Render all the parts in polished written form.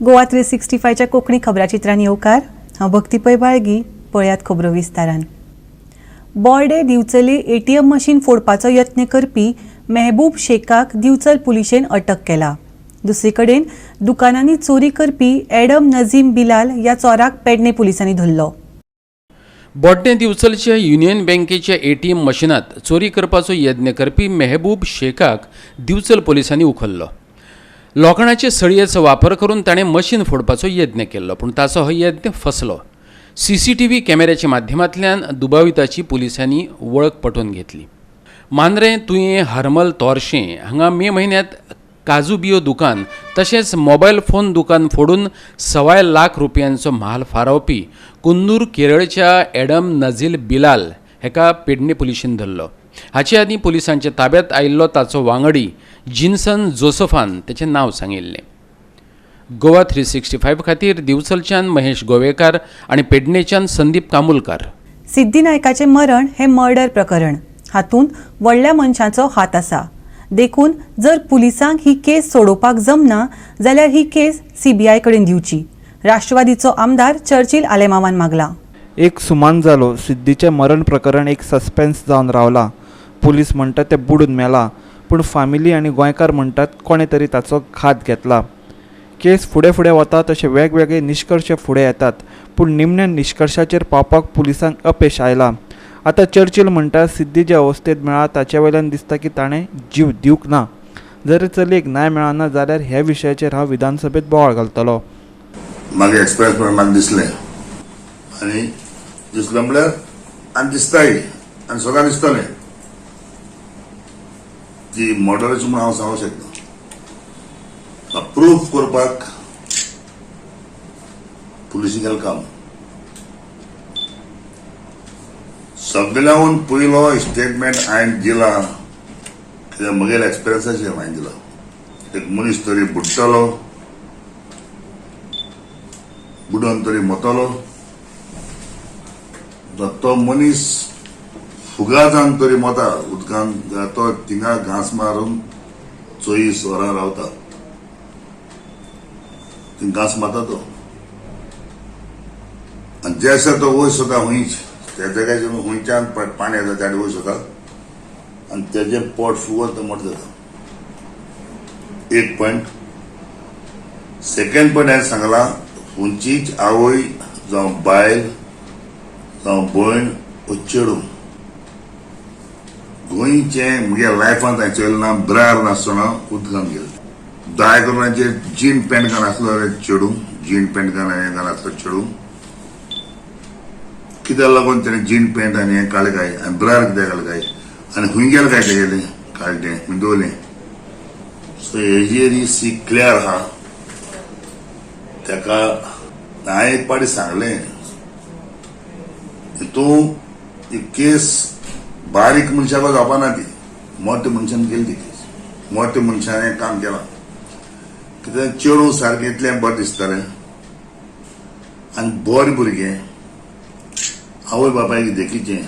गोवा 365च्या कोंकणी खबराचित्रान येवकार. हांव भक्ती पै बाळगी. पळयात खबरो विस्तारान. बोर्डे दिवचले एटीएम मशीन फोडपाचो यत्न करपी मेहबूब शेखाक दिवचल पुलिशेन अटक केला. दुसरे कडेन दुकानांनी चोरी करपी एडम नझीम बिलाल ह्या चोराक पेडणे पुलिसांनी धरलो. बोड्डें दिवचलच्या युनियन बँकेच्या एटीएम मशिनात चोरी करपाचो यत्न करपी मेहबूब शेखाक दिवचल पुलिसांनी उखल्लो. लोखणाचे सळयेचो वापर करून ताणें मशीन फोडपाचो यत्न केल्लो, पूण ताचो हो यत्न फसलो. सीसीटीव्ही कॅमेऱ्याच्या माध्यमांतल्यान दुबाविताची पुलिसांनी वळख पटोवन घेतली. मांद्रें, तुयें, हरमल, तोरशें हांगा मे म्हयन्यांत काजू बियो दुकान तशेंच मोबायल फोन दुकान फोडून 1.25 लाख रुपयांचो म्हाल फारावपी कुन्नूर केरळच्या एडम नझील बिलाल हेका पेडणे पुलिशेन धरलो. हाचे आदीं पुलिसांच्या ताब्यात आयिल्लो ताचो वांगडी जिन्सन जोसफान तेचें नांव सांगिल्लें. गोवा 365 खातीर दिवचलच्यान महेश गोवेकार आनी पेडणेच्यान संदीप कामुलकार. सिद्धी नायकाचें मरण हें मर्डर प्रकरण. हातूंत व्हडल्या मनशाचो हात आसा. देखून जर पुलिसांक ही केस सोडोवपाक जमना जाल्यार ही केस सीबीआय कडेन दिवची, राष्ट्रवादीचो आमदार चर्चिल आलेमावान मागला. एक सुमान जालो. सिद्धीचें मरण प्रकरण एक सस्पेन्स जावन रावला. पुलीस म्हणटात तें बुडून मेला, पूण फामिली आनी गोंयकार म्हणटात कोणें तरी ताचो घात घेतला. केस फुडें फुडें वता तशे वेगवेगळे निश्कर्श फुडें येतात, पूण निमण्या निश्कर्शाचेर पावपाक पुलिसांक अपेश आयलां. आतां चर्चिल म्हणटा सिद्धी जे अवस्थेंत मेळ्ळा ताचे वयल्यान दिसता की ताणें जीव दिवंक ना. जर चलयेक न्याय मेळना जाल्यार ह्या विशयाचेर हांव विधानसभेंत बोवाळ घालतलो. मागीर एक्सपिरियन्स म्हणून म्हाका दिसलें आनी दिसलें म्हणल्यार आनी दिसताय आनी सदां दिसतलें ती मर्डराची म्हूण हांव सांगूंक शकना. प्रूफ करपाक पुलिसीगेलें काम. सगळ्याहून पयलो स्टेटमेंट हांवें दिला कित्याक म्हगेल्या एक्सपिरियन्साचेर हांवें दिला. एक मनीस तरी बुडटलो, बुडोन तरी मरतलो, तो मनीस फुगाजान तरी मता उदकान, तो थिंगा घांस मारून 24 वरां रावता, थंय घांस मारता तो. आनी जे आसा तो वयर सरता हुंयच त्या जाग्याचेर, हुंयच्यान पाणी येता त्या वयर सरता आनी तेजें पोट फुगत तो मोठो जाता. एक पॉयंट. सेकंड पॉयंट हांवें सांगलां, खंयचीच आवय जावं बायल जावं भयण वो चेडूं गोंयचें म्हगे लायफांत हांवें चोयलें ना, ब्रार नासतना उदकांत गेलें. दाय करून जीन पॅन्ट घाल आसलो जाल्यार चेडूं, जीन पॅन्ट घाल हें घाल आसलो चेडूं, कित्याक लागून तेणें जीन पॅन्ट आनी हें काडलें काय आनी ब्रार कित्याक घालें काय आनी खूंय गेलें काय तेगेलें काडलें तें खूंय दवरलें. सो हेजेर ही सी क्लियर आहा. तेका हांवें एक पाटी सांगलें, तूं ही केस बारीक मनशाक जावपा ना, ती मोठ्या मनशान केली ती केस, मोठ्या मनशान हें काम केलां. कित्याक चेडूं सारकें इतलें बरें दिसतालें आनी बरें भुरगें, आवय बापायक देखीचें,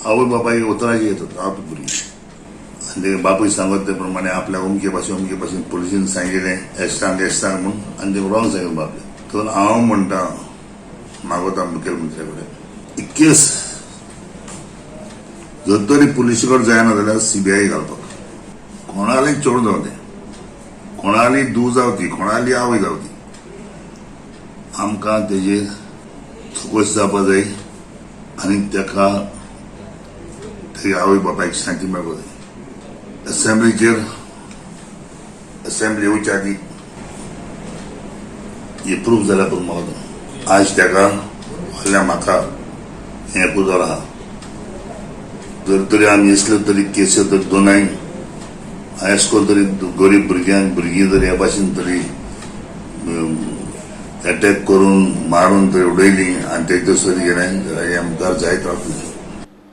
आवय बापायक उतराचें येतात आप भुरगीं. आनी तेगे बापूय सांगत ते प्रमाणे आपल्याक अमके भाशेन अमके भाशेन पुलिसीन सांगिल्लें एश सांग एश सांग म्हूण, आनी तें रॉंग सांगिल्लें बापल्याक. तर हांव म्हणटा मागोता मुखेलमंत्र्या कडेन ही केस जर तरी पुलिशी कडेन जायना जाल्यार सीबीआय घालपाक. कोणालें चेडूं जावं तें, कोणाली धूव जावं ती, कोणाली आवय जावं ती, आमकां तेजेर चवकशी जावपा जाय आनी तेका तेगे आवय बापायक शांती मेळपा जाय. असेंब्लीचेर असेंब्ली येवच्या आदीं एप्रूव जाल्यार पुरो म्हाका. आज तेका फाल्यां म्हाका हें एप्रूव जालां आहा. जर तरी आमी आसले तरी केसी तर दोनाय अशें करून तरी गरीब भुरग्यांक भुरगीं जर ह्या भाशेन तरी एटॅक करून मारून तरी उडयली आनी तेजे सरी गेलें जाल्यार हें मुखार जायत रावतलें.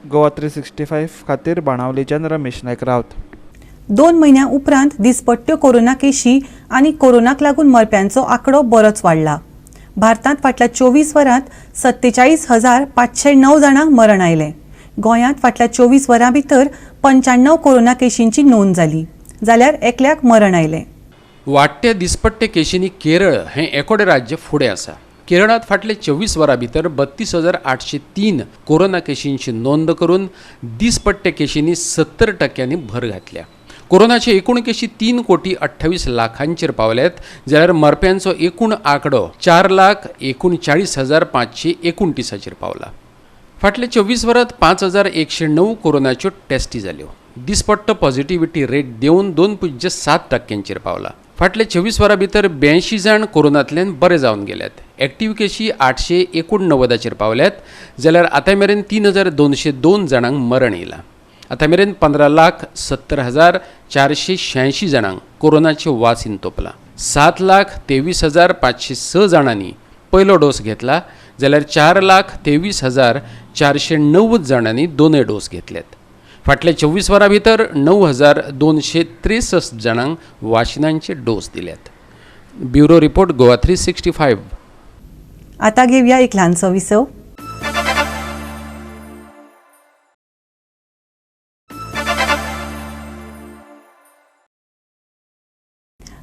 गोवा 365 खातीर बाणावलेच्यान रमेश नायक रावत. 2 म्हयन्यां उपरांत दिसपट्ट्यो कोरोना केशी आनी कोरोनाक लागून मरप्यांचो आंकडो बरोच वाडला. भारतांत फाटल्या 24 वरांत 47,509 जाणांक मरण आयलें. गोंयांत फाटल्या 24 वरां भितर 95 कोरोना केशींची नोंद जाली, जाल्यार एकल्याक मरण आयलें. वाडट्या दिसपट्टे केशींनी केरळ हें एकोडें राज्य फुडें आसा. केरळांत फाटले 24 वरां भितर 32,803 कोरोना केशींची नोंद करून दिसपट्टे केशींनी 70% भर घातल्या. कोरोनाचे एकूण केशी 3,28,00,000 पावल्यात, जाल्यार मरप्यांचो एकूण आंकडो 4,39,529 पावला. फाटले 24 वरांत 5,109 कोरोनाच्यो टेस्टी जाल्यो. दिसपट्टो पॉझिटिव्हिटी रेट देंवन 2.7% पावला. फाटले 24 वरां भितर 82 जाण कोरोनांतल्यान बरे जावन गेल्यात. एक्टिव्ह केशी 889 पावल्यात, जाल्यार आतां मेरेन 3,202 जाणांक मरण येयलां. आतां मेरेन 15,70,486 जाणांक कोरोनाचें वासीन तोपलां. 7,23,506 जाणांनी पयलो डोस घेतला, जाल्यार 4,23,490 जाणांनी दोनूय डोस घेतल्यात. फाटल्या 24 वरां भितर 9,263 जाणांक वाशिनांचे डोस दिल्यात. Bureau report, Goa 365. आता घेऊया एक ल्हानसो विसव.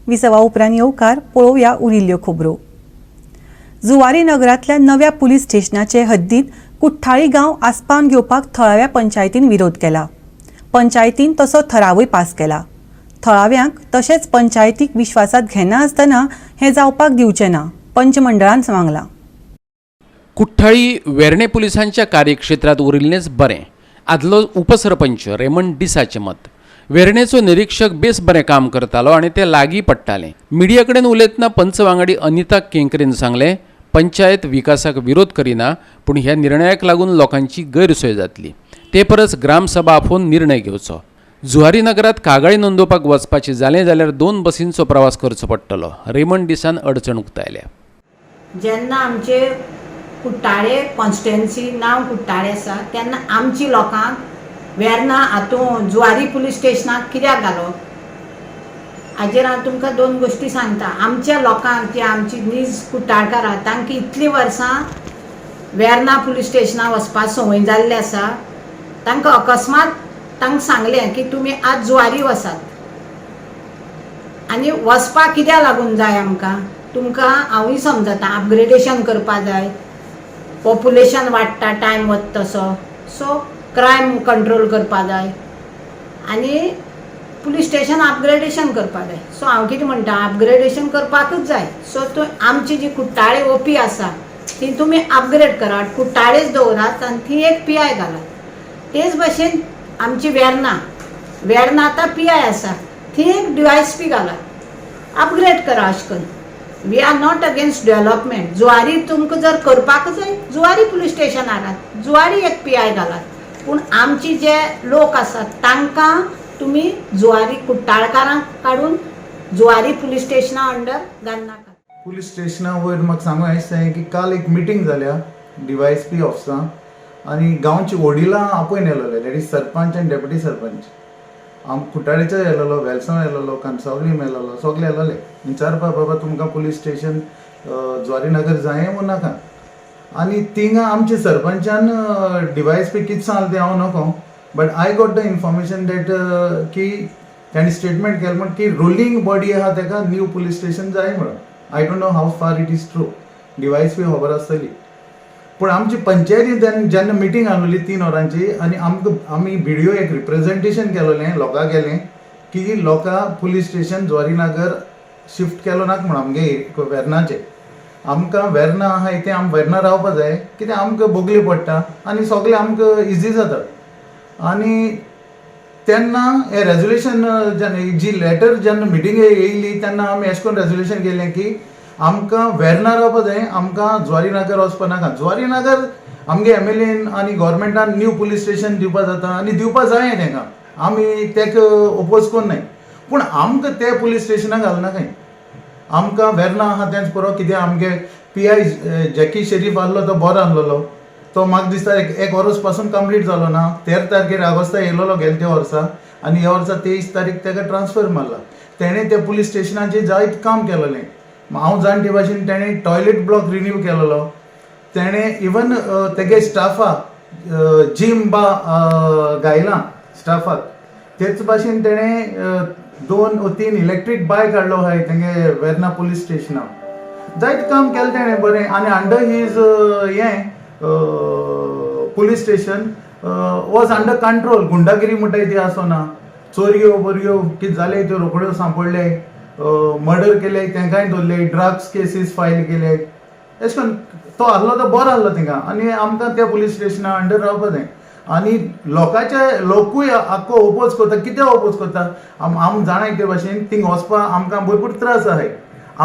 विसवा उपरांत येवकार पळोवया उरिल्ल्यो खबरो. जुवारी नगरांतल्या नव्या पुलीस स्टेशनाचे हद्दीत कुठ्ठाळी गांव आसपावन घेवपाक थळाव्या पंचायतीन विरोध केला. पंचायतीन तसो ठरावूय पास केला. थळाव्यांक तशेंच पंचायतीक विश्वासात घेना आसतना हें जावपाक दिवचें ना, पंचमंडळान सांगलां. कुठ्ठाळी वेर्णे पुलिसांच्या कार्यक्षेत्रांत उरिल्लेंच बरें, आदलो उपसरपंच रेमंड डिसाचें मत. वेर्णेचो निरीक्षक बेस बरें काम करतालो आनी ते लागीं पडटाले. मिडिया कडेन उलयतना पंच वांगडी अनिता केंकरेन सांगलें, पंचायत विकासाक विरोध करिना, पूण ह्या निर्णयाक लागून लोकांची गैरसोय जातली. ते परस ग्रामसभा आपोवन निर्णय घेवचो. जुवारी नगरांत कागाळी नोंदोवपाक वचपाचें जालें जाल्यार 2 बसींचो प्रवास करचो पडटलो. रेमंड डिसान अडचण उक्तायल्या. जेन्ना आमचे कुट्टाळे कॉन्स्टिट्युएन्सी नांव कुट्टाळे आसा तेन्ना आमची लोकांक वेर्ना हातूं जुवारी पुलीस स्टेशनाक कित्याक घालो हाजेर हांव तुमकां 2 गोश्टी सांगता. आमच्या लोकांक जी आमची नीज कुट्टाळकारां तांकां इतलीं वर्सां वेर्ना पुलीस स्टेशनाक वचपाक संवय जाल्ली आसा. तांकां अकस्मात तांकां सांगलें की तुमी आज जुवारी वचात आनी वचपाक कित्याक लागून जाय आमकां, तुमकां हांवूय समजता अपग्रेडेशन करपाक जाय, पॉप्युलेशन वाडटा टायम वता तसो, सो क्रायम कंट्रोल करपा जाय आनी पुलीस स्टेशन अपग्रेडेशन करपा जाय. सो हांव कितें म्हणटा, अपग्रेडेशन करपाकूच जाय. सो तूं आमची जी कुट्टाळे ओपी आसा ती तुमी अपग्रेड करात, कुट्टाळेच दवरात आनी थंय एक पी I घालात. तेच भशेन आमची वेर्ना, वेर्ना आतां पी I आसा, थंय एक डी वाय एस पी घालात, अपग्रेड करा. अशें करून we are not against development. Zuari तुमकां जर करपाक जाय जुवारी पुलीस स्टेशन हाडात, जुवारी एक पी I घालात, पूण आमची जे लोक आसात तांकां तुमी जुवारी कुट्टाळकारांक काडून जुवारी पुलीस स्टेशना अंडर घालनाका. पुलीस स्टेशना वयर म्हाका सांगूं दिसता की काल एक मिटींग जाल्या डी वाय एस पी ऑफिसान आनी गांवची वडिलां आपोवन येयलेले, that is sarpanch आनी डेप्युटी सरपंच. आम कुट्टाळेचो येयलेलो, वेलसांव येयलेलो, कणसावलीम येयलेलो, सगळे येयलेले विचारपा बाबा तुमकां पुलीस स्टेशन जुवारी नगर जाय वो नाका. आनी थिंगा आमचे सरपंचान डी वाय एस पी कितें सांगलें तें हांव नको, but I got the information that की ताणें स्टेटमेंट केलें म्हण की रुलींग बॉडी आहा तेका न्यू पुलीस स्टेशन जाय म्हणून. I don't know how far it is true, D Y S P खबर आसतली. पूण आमची पंचायती जेन्ना मिटींग आहली 3 वरांची आनी आमकां आमी बी डी ओ एक रिप्रेजेंटेशन केलोलें लोकां गेलें की लोकां police station Zuari Nagar shift केलो नाका म्हूण आमगे वेर्नाचें. आमकां वेर्ना आहा तें आम वेर्ना रावपा जाय कित्याक आमकां बोगली पडटा आनी सगळें आमकां इजी जाता. आनी तेन्ना हें रेजोल्युशन जेन्ना जी लेटर जेन्ना मिटींगे येयली तेन्ना आमी अशें करून रेजोल्युशन केलें की आमकां वेर्ना रावपा जाय, आमकां जुवारी नगर वचपा नाका. जुवारी नगर आमगे एम एल एन आनी गोवोरमेंटान न्यू पुलीस स्टेशन दिवपा जाता आनी दिवपा जाय तेंकां, आमी तेका ओपोज कोन्नाय, पूण आमकां ते पुलीस स्टेशनाक घालनाकाय. आमकां वेर्ना आहा तेंच पुरो, कित्याक आमगे पी I Jackie Sharif आहलो तो बरो आहलोलो, तो म्हाका दिसता एक वर्स पासून कंप्लीट जालो ना. 13 तारखेर ऑगस्टा येयलोलो गेले त्या वर्सा आनी ह्या वर्सा 23 तारीख तेका ट्रान्सफर मारला. तेणें त्या पुलीस स्टेशनाचेर जायत काम केलोलें. हांव जाण ते भाशेन तेणें टॉयलेट ब्लॉक रिन्यू केलोलो, तेणें इवन तेगे स्टाफाक जीम बा गायलां स्टाफाक. तेच भाशेन तेणें दोन ओ तीन इलेक्ट्रीक बायक हाडलो आहाय तेंगे वेर्ना पुलीस स्टेशना. जायते काम केलें तेणें बरें आनी अंडर his हें police station was under control. गुंडागिरी म्हणटाय ती आसना, चोरयो बोरयो कितें जाले त्यो रोखड्यो सांपडले, मर्डर केले तेंकांय धरले, ड्रग्स केसीस फायल केले. एशें करून तो आहलो तो बरो आहलो थिंगा आनी आमकां त्या पुलीस स्टेशना अंडर रावपा जाय. आनी लोकांचे लोकूय आख्खो ओपोज करता. कित्याक ओपोज करता आम जाणा ते भाशेन थिंग वचपाक आमकां भरपूर त्रास आहाय.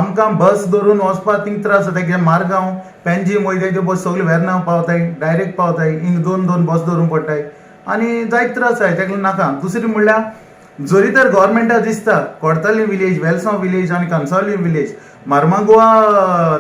आमकां बस धरून वचपाक थिंग त्रास जाता कित्याक मारगांव पेंजीम वयताय त्यो बस सगल्यो वेर्ना पावताय, डायरेक्ट पावताय. हिंग दोन दोन बस धरूंक पडटाय आनी जायते त्रास आहाय, तेका लागून नाका. दुसरी म्हणल्यार जरी तर गोवोरमेंटाक दिसता कोडताली विलेज, वेलसांव विलेज आनी कंसावली विलेज मार्मागोवा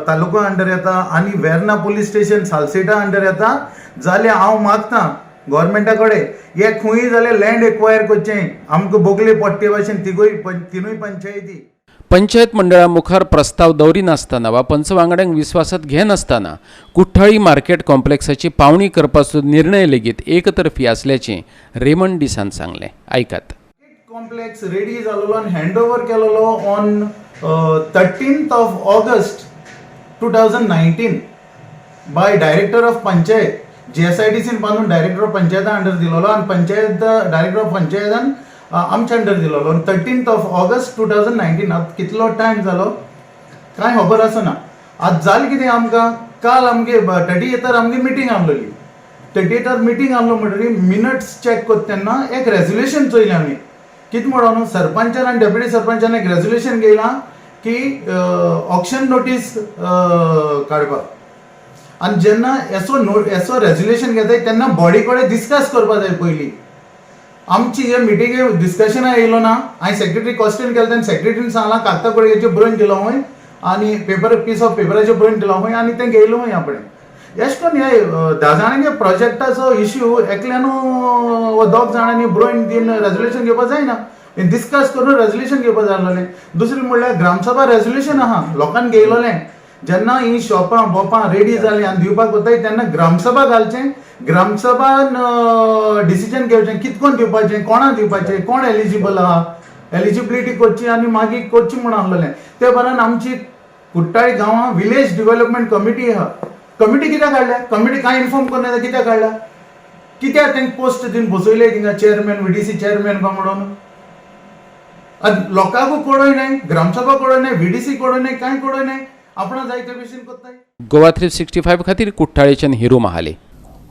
तालुका अंडर येता आनी वेर्ना पुलीस स्टेशन सालसेटा अंडर येता जाल्यार हांव मागता गोवोरमेंटा कडेन हे खंयूय जाल्यार लँड एक्वायर करचें आमकां बोगले पडटे भाशेन तिगूय तिनूय पंचायती. पंचायत मंडळा मुखार प्रस्ताव दवरिनासतना वा पंचवांगड्यांक विस्वासात घेनासतना कुठ्ठाळी मार्केट कॉम्प्लेक्साची पावणी करपाचो निर्णय लेगीत एकतर्फी आसल्याचें रेमंड डिसान सांगलें. आयकात. कॉम्प्लेक्स रेडी जालोलो आनी हँड ओवर केलेलो on 13th of August 2019 by director of panchayat. जीएसआयडीसीन बांदून डायरेक्टर ऑफ पंचायता अंडर दिलोलो आनी पंचायत डायरेक्टर ऑफ पंचायतान आमच्या under दिलोलो on 13th of August 2019. आतां कितलो टायम जालो कांय खबर आसना. आतां जालें कितें आमकां काल आमगे 30 एतार आमगे मिटींग आसलेली. 30 एतार मिटींग आसलो म्हणटकीर मिनट्स चॅक करता तेन्ना एक रेजोल्युशन चोयलें आमी. कितें म्हणून सरपंचान आनी डेप्युटी सरपंचान एक रेजोल्युशन घेयलां की ऑक्शन नोटीस काडपाक. आनी जेन्ना एसो नो एसो रेजोल्युशन घेताय तेन्ना बॉडी कडेन डिस्कस करपा जाय पयलीं. आमची हे मिटिंगे डिस्कशना येयलो ना. हांवें सेक्रेटरी क्वेश्चन केलें तेन्ना सेक्रेटरीन सांगलां कागदा कडेन बरोवन दिलो खंय आनी पेपर पीस ऑफ पेपराचेर बरोवन दिलो खंय आनी तें घेयलो खंय आपणें. एशें करून हे 10 जाणांचे प्रोजेक्टाचो इश्यू एकल्यानू वा दोग जाणांनी बरोवन दिवन रेजोल्युशन घेवपा जायना, डिस्कस करून रेजोल्युशन घेवपा जाय आसलेलें. दुसरें म्हणल्यार ग्रामसभा रेजोल्युशन आहा लोकांक घेयलोलें. जेन्ना ही शॉपां बोपां रेडी जालीं आनी दिवपाक वताय तेन्ना ग्रामसभा घालचें, ग्रामसभान डिसिजन घेवचें कितकोन दिवपाचें, कोणाक दिवपाचें, कोण एलिजिबल आहा, एलिजिबिलिटी करची आनी मागीर करची म्हूण आसलेलें. ते उपरांत आमची कुट्टाळी गांवां विलेज डिवेलपमेंट कमिटी आहा. कमिटी कित्याक काडल्या? कमिटी कांय इन्फॉर्म करना. कित्याक काडल्या? कित्याक तांकां पोस्ट दिवन बसयले थिंगा चेअरमॅन, व्हीडीसी चेअरमॅन काय म्हणून? आनी लोकांकूय कळय नाय, ग्रामसभा कळय नाय, व्हीडीसी कळय नाय, कांय कळय नाय, आपणा जाय ते भशेन करताय. गोवा 365 खातीर कुठ्ठाळेच्यान हिरू महाले.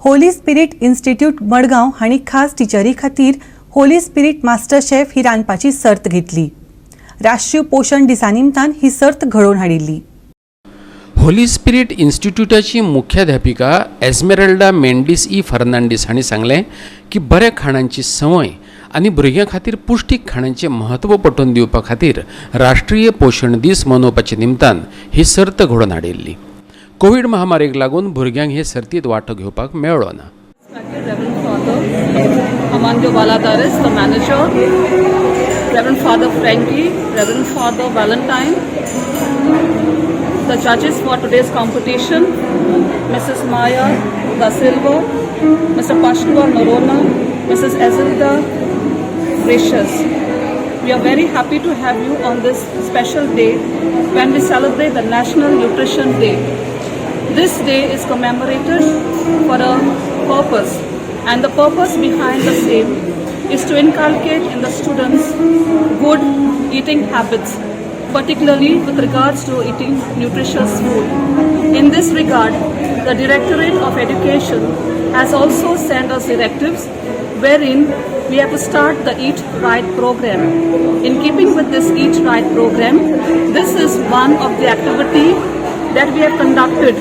होली स्पिरीट इन्स्टिट्यूट मडगांव हांणी खास टिचरी खातीर होली स्पिरीट मास्टर शेफ ही रांदपाची सर्त घेतली. राष्ट्रीय पोशण दिसा निमतान ही सर्त घडोवन हाडिल्ली. होली स्पिरीट इन्स्टिट्यूटाची मुख्याध्यापिका एस्मेरल्डा मेंडीस ई फर्नांडीस हांणी सांगलें की बऱ्या खाणांची संवय आनी भुरग्यां खातीर पुश्टीक खाणांचें म्हत्व पटोवन दिवपा खातीर राष्ट्रीय पोशण दीस मनोवपाच्या निमतान ही सर्त घडोवन हाडिल्ली. कोवीड महामारीक लागून भुरग्यांक हे सर्तींत वांटो घेवपाक मेळ्ळो ना. Reverend Father Armando Valadares, the manager, Reverend Father Frankie, Reverend Father Valentine, the judges for today's competition, Mrs. Maya Da Silva, Mr. Pascual Norona, Mrs. Ezilda Gracious. We are very happy to have you on this special day when we celebrate the National Nutrition Day. This day is commemorated for a purpose, and the purpose behind the same is to inculcate in the students good eating habits, particularly with regards to eating nutritious food. In this regard, the Directorate of Education has also sent us directives wherein we have to start the Eat Right program. In keeping with this Eat Right program, this is one of the activity that we have conducted,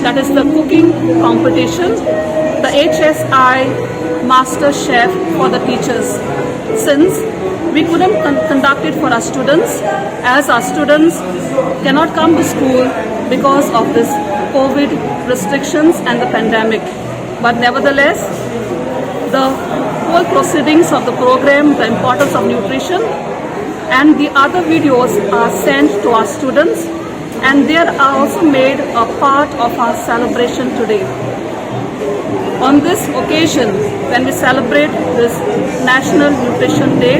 that is the cooking competition, the HSI Master Chef for the teachers. Since we couldn't conduct it for our students, as our students cannot come to school because of this COVID restrictions and the pandemic. But nevertheless, the whole proceedings of the program, the importance of nutrition, and the other videos are sent to our students, and they are also made a part of our celebration today. On this occasion, when we celebrate this National Nutrition Day,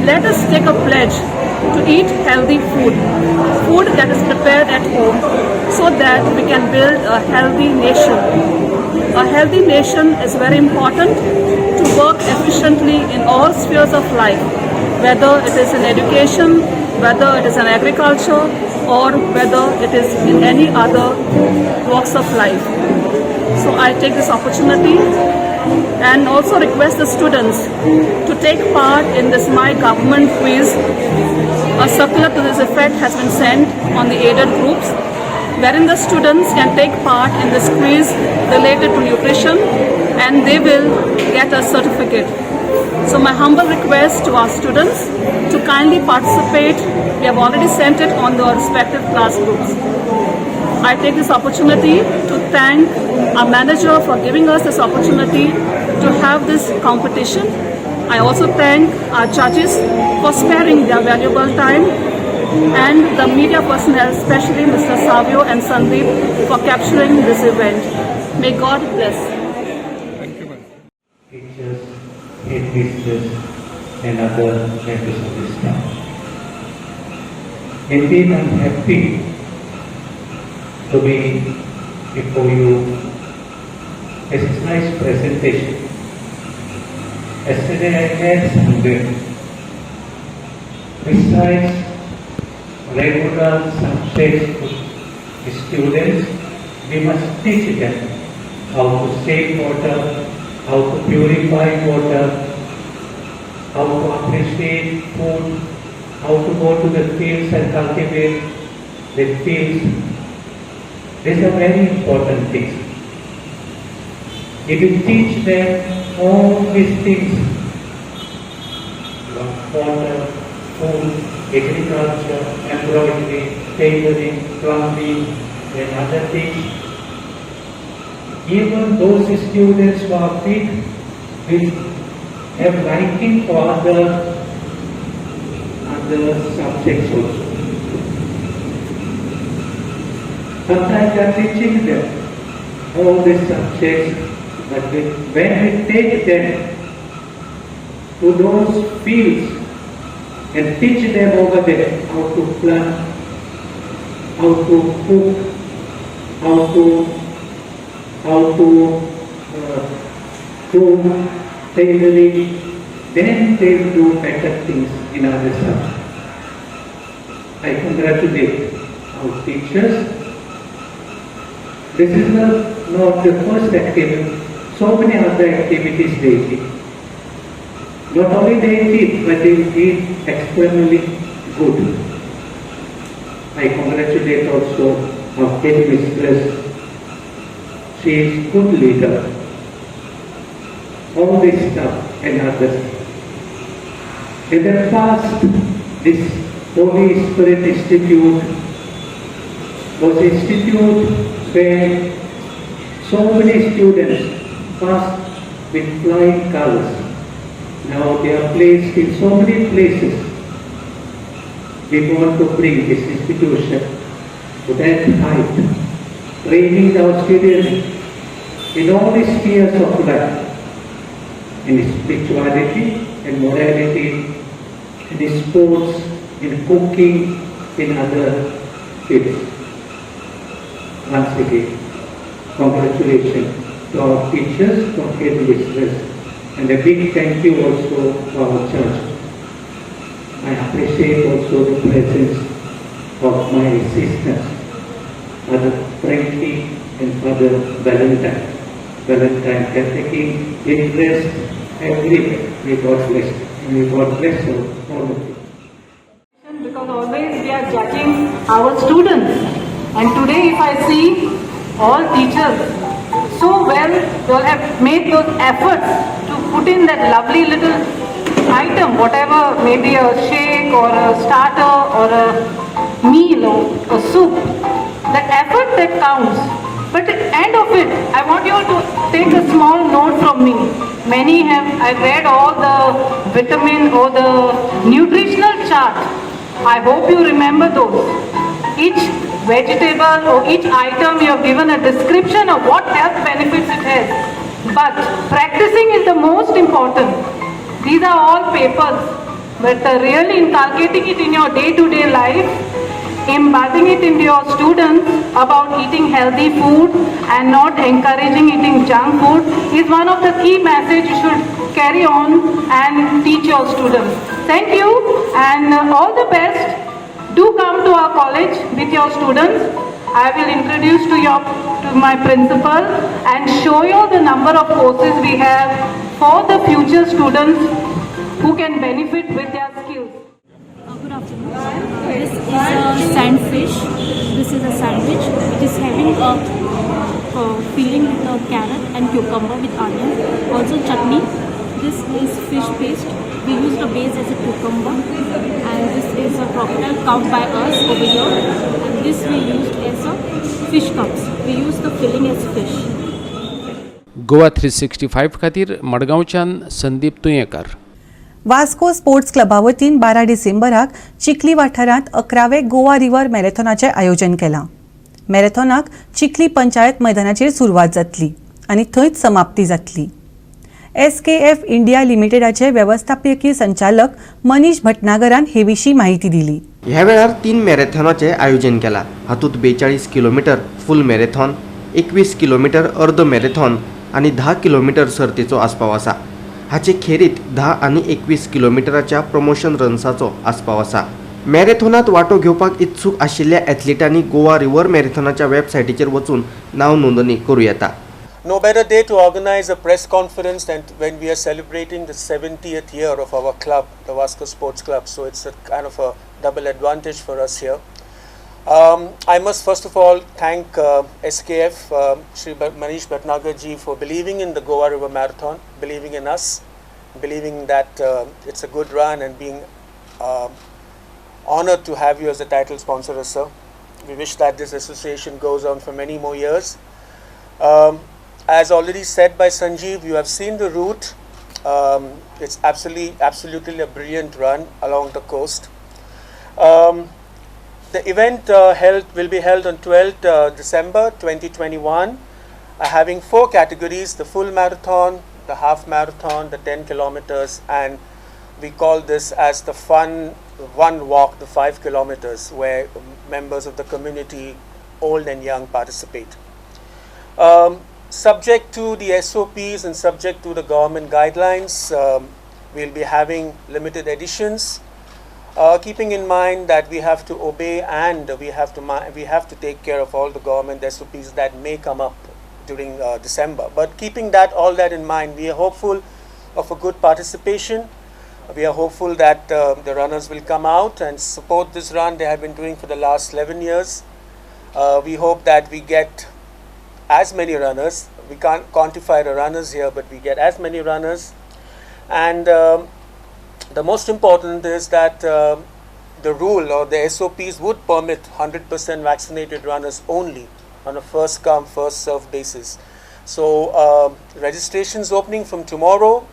we Let us take a pledge to eat healthy food, food that is prepared at home, so that we can build a healthy nation. A healthy nation is very important to work efficiently in all spheres of life, whether it is in education, whether it is in agriculture, or whether it is in any other walks of life. So I take this opportunity and also request the students to take part in this My Government quiz. A circular to this effect has been sent on the aided groups, wherein the students can take part in this quiz related to nutrition and they will get a certificate. So my humble request to our students to kindly participate. We have already sent it on the respective class groups. I take this opportunity to thank our manager for giving us this opportunity to have this competition. I also thank our judges for sparing their valuable time and the media personnel, especially Mr. Savio and Sandeep, for capturing this event. May God bless. Teachers, headmisters, and other members of the staff. Indeed, I'm happy to be before you. It's a nice presentation. Yesterday I read somewhere, besides regular subjects to students, we must teach them how to save water, how to purify water, how to appreciate food, how to go to the fields and cultivate the fields. These are very important things. If you teach them all these things, about water, food, agriculture, embroidery, tailoring, plumbing, and other things, even those students who are fit will have liking for other subjects also. Sometimes we are teaching them all these subjects, but when we take them to those fields and teach them over there how to plant, how to cook, how to do tailoring, then they will do better things in other subjects. I congratulate our teachers. This is not the first activity. So many other activities they did. Not only they did, but they did extremely good. I congratulate also our headmistress. She is good leader. All this stuff and others. In the past, this Holy Spirit Institute was an institute where so many students passed with flying colors. Now they are placed in so many places. We want to bring this institution to that height, training our students in all the spheres of life, in spirituality and morality, in sports, in cooking, in other fields. Once again, congratulations to our teachers, to our headmistress, and a big thank you also to our church. I appreciate also the presence of my assistants, Father Frankie and Father Valentine. Valentine have taken interest everywhere. May God bless you. May God bless all of you. Because always we are judging our students, and today if I see all teachers so well, they all have made those efforts to put in that lovely little item, whatever, maybe a shake or a starter or a meal or a soup. The effort that counts. But at the end of it, I want you all to take a small note from me. Many have, I read all the vitamin or the nutritional chart. I hope you remember those. Each vegetable or each item you have given a description of what health benefits it has. But practicing is the most important. These are all papers. but really inculcating it in your day-to-day life, imparting it into your students about eating healthy food and not encouraging eating junk food is one of the key message you should carry on and teach your students. Thank you and all the best. Do come to our college with your students. I will introduce to my principal and show you the number of courses we have for the future students who can benefit with their skills. Good afternoon. This is a sandfish. This is a sandwich which is having a filling with a carrot and cucumber with onion. Also chutney. This is fish paste. We use the base as a cucumber, and this is a crocodile cup by us over here. And this we used as a fish cups. We use the filling as fish. Goa 365 खातीर मडगांवच्यान Sandeep Tuyenkar. Vasco sports क्लबा वतीन 12 डिसेंबराक चिखली वाठारांत 11वें Goa river मॅरेथॉनाचें आयोजन केलां. मॅरेथॉनाक चिखली पंचायत मैदानाचेर सुरवात जातली आनी थंयच समाप्ती जातली. एसकेएफ इंडिया लिमिटेडाचे वेवस्थापकीय संचालक मनीष भटनागरान हे विशीं माहिती दिली. ह्या वेळार तीन मॅरेथॉनाचें आयोजन केलां. हातूंत 42 किलोमिटर फूल मॅरेथॉन, 21 किलोमिटर अर्द मॅरेथॉन आनी 10 किलोमिटर सर्तीचो आस्पाव आसा. हाचे खेरीत 10 आनी 21 किलोमिटराच्या प्रमोशन रन्साचो आस्पाव आसा. मॅरेथॉनात वांटो घेवपाक इत्सूक आशिल्ल्या एथलिटांनी गोवा रिव्हर मॅरेथॉनाच्या वेबसायटीचेर वचून नांव नोंदणी करूं येता. No better day to organize a press conference than when we are celebrating the 70th year of our club, the Vasco Sports Club. So it's a kind of a double advantage for us here. I must first of all thank SKF, Shri Manish Bhatnagar ji, for believing in the Goa River Marathon, believing in us, believing that it's a good run, and being honored to have you as a title sponsor, sir. We wish that this association goes on for many more years. As already said by Sanjeev, you have seen the route. It's absolutely a brilliant run along the coast. The event held will be held on 12th December 2021, having four categories: the full marathon, the half marathon, the 10 kilometers, and we call this as the fun one walk, the 5 kilometers, where members of the community, old and young, participate. Subject to the SOPs and subject to the government guidelines, we'll be having limited editions. Keeping in mind that we have to obey and we have to take care of all the government SOPs that may come up during December. But keeping that all that in mind, we are hopeful of a good participation. We are hopeful that the runners will come out and support this run they have been doing for the last 11 years. We hope that we get as many runners. We can't quantify the runners here, but we get as many runners. And the most important is that the rule or the SOPs would permit 100% vaccinated runners only on a first come, first served basis. So, registration is opening from tomorrow.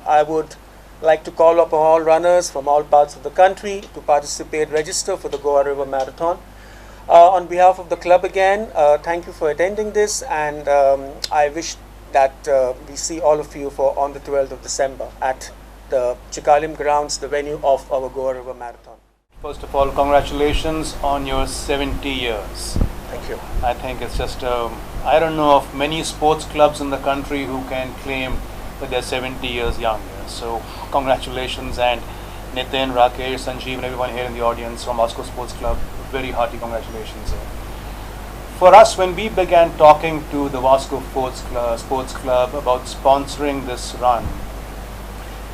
I would like to call upon all runners from all parts of the country to participate, register for the Goa River Marathon. On behalf of the club again, thank you for attending this, and I wish that we see all of you for on the 12th of December at the Chicalim grounds, the venue of our Goa River Marathon. First of all, congratulations on your 70 years. Thank you. I think it's just, I don't know of many sports clubs in the country who can claim that they're 70 years young. So, congratulations, and Nitin, Rakesh, Sanjeev, and everyone here in the audience from Vasco Sports Club, very hearty congratulations. For us, when we began talking to the Vasco Sports Club about sponsoring this run,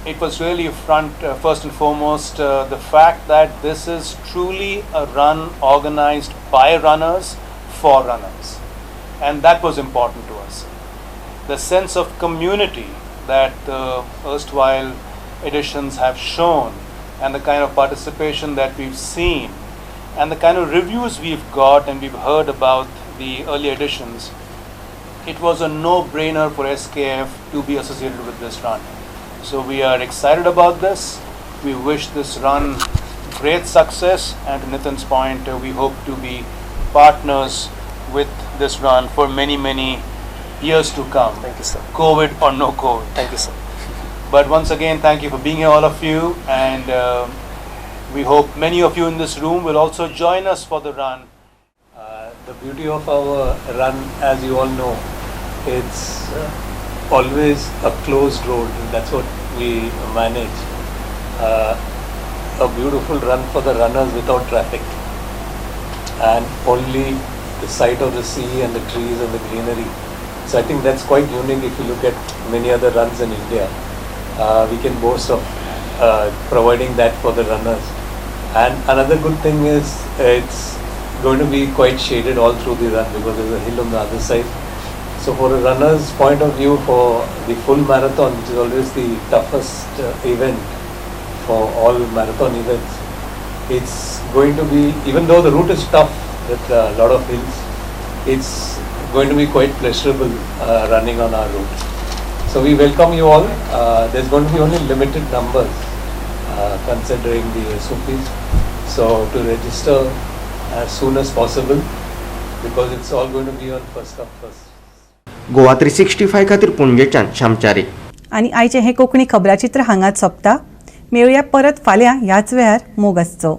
it was really first and foremost the fact that this is truly a run organized by runners for runners, and that was important to us. The sense of community that the erstwhile editions have shown, and the kind of participation that we've seen, and the kind of reviews we've got and we've heard about the early editions, it was a no-brainer for SKF to be associated with this run. So we are excited about this. We wish this run great success, and to Nitin's point, we hope to be partners with this run for many, many years to come. Thank you, sir. COVID or no COVID. Thank you, sir. But once again, thank you for being here, all of you, and we hope many of you in this room will also join us for the run. The beauty of our run, as you all know, it's always a closed road, and that's what we manage. A beautiful run for the runners without traffic, and only the sight of the sea and the trees and the greenery. So I think that's quite unique if you look at many other runs in India. We can boast of providing that for the runners. And another good thing is it's going to be quite shaded all through the run because there's a hill on the other side. So for a runner's point of view, for the full marathon, which is always the toughest event for all marathon events, it's going to be, even though the route is tough with a lot of hills, it's going to be quite pleasurable running on our route. So we welcome you all. There's going to be only limited numbers considering the SOPs. So to register as soon as possible because it's all going to be on first come first. Goa 365 खातीर पणजेच्यान श्यामचारी. आनी आयचें हें कोंकणी खबराचित्र हांगाच सोंपता. मेळुया परत फाल्यां ह्याच वेळार. मोग आसचो.